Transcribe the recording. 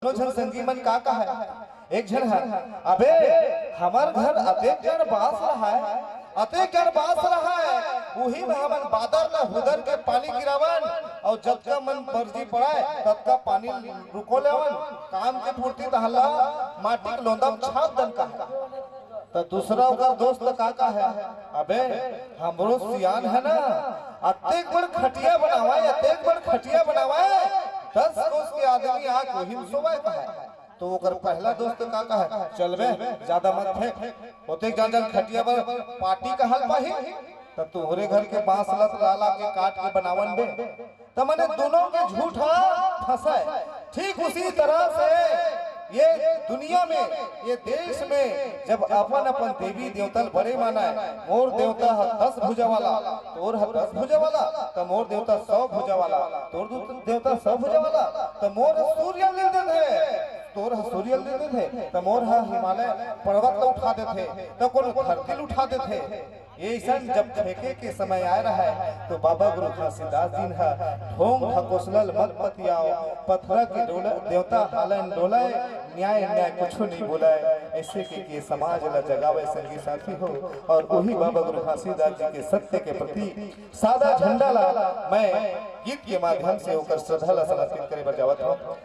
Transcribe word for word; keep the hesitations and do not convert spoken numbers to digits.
दोनों झन संगी मन का कहा है? एक झन है, "अबे, हमर घर अतेक जन बास रहा है, अतेक जन बास रहा है, उही में हमन बादर ला हुदर के पानी गिरावन, अउ जतका मन बरजी पड़ाय, ततका पानी रुको लेवन, काम के फुर्ती तहला माटी के लोंदा में छाप दन का है।" त दूसरा ओकर दोस्त का कहा है, "अबे, हमरो सियान है ना, अतेक बड़ खटिया बनावा है, अतेक बड़ खटिया बनावा है, दस कोस के आदमी आके ओही में सोवा है," कहा है। तो ओकर पहला दोस्त का कहा है, "चल बे, ज्यादा मत फेंक, ओतेक जान जान खटिया बर पाटी कहल पाही, त तोहरे घर के बांस लत ला ला के काट के बनावन बे।" त मने दोनों के झूठ ह फंसा है। ठीक उसी तरह से ये दुनिया में, ये देश में जब अपन अपन देवी देवता ल बड़े माना है, "मोर देवता ह दस भुजा वाला, तोर ह दस भुजा वाला, त मोर देवता सौ भुजा वाला, तोर दू-, देवता सौ भुजा वाला, त मोर सूर्य ले देथे, तोर ह सूर्य ले देथे, त मोर ह हिमालय पर्वत ल उठा देथे, त कोनो धरती ल उठा देथे।" ये ऐसन जब फेंके के समय आए रहा है, तो बाबा गुरु घासीदास जी ह ढोंग ढकोसलल मत पतियाओ, पथरा के डोला, देवता हालन डोलाए, न्याय न्याय कुछ नहीं बोलाए। ऐसे के, के समाज ला जगावे संगी साथी हो, और वही बाबा गुरु घासीदास जी के सत्य के प्रति सादा झंडा ला मैं गीत के माध्यम से ओकर श्रद्धा ला समर्पित करे बर जावत हूँ।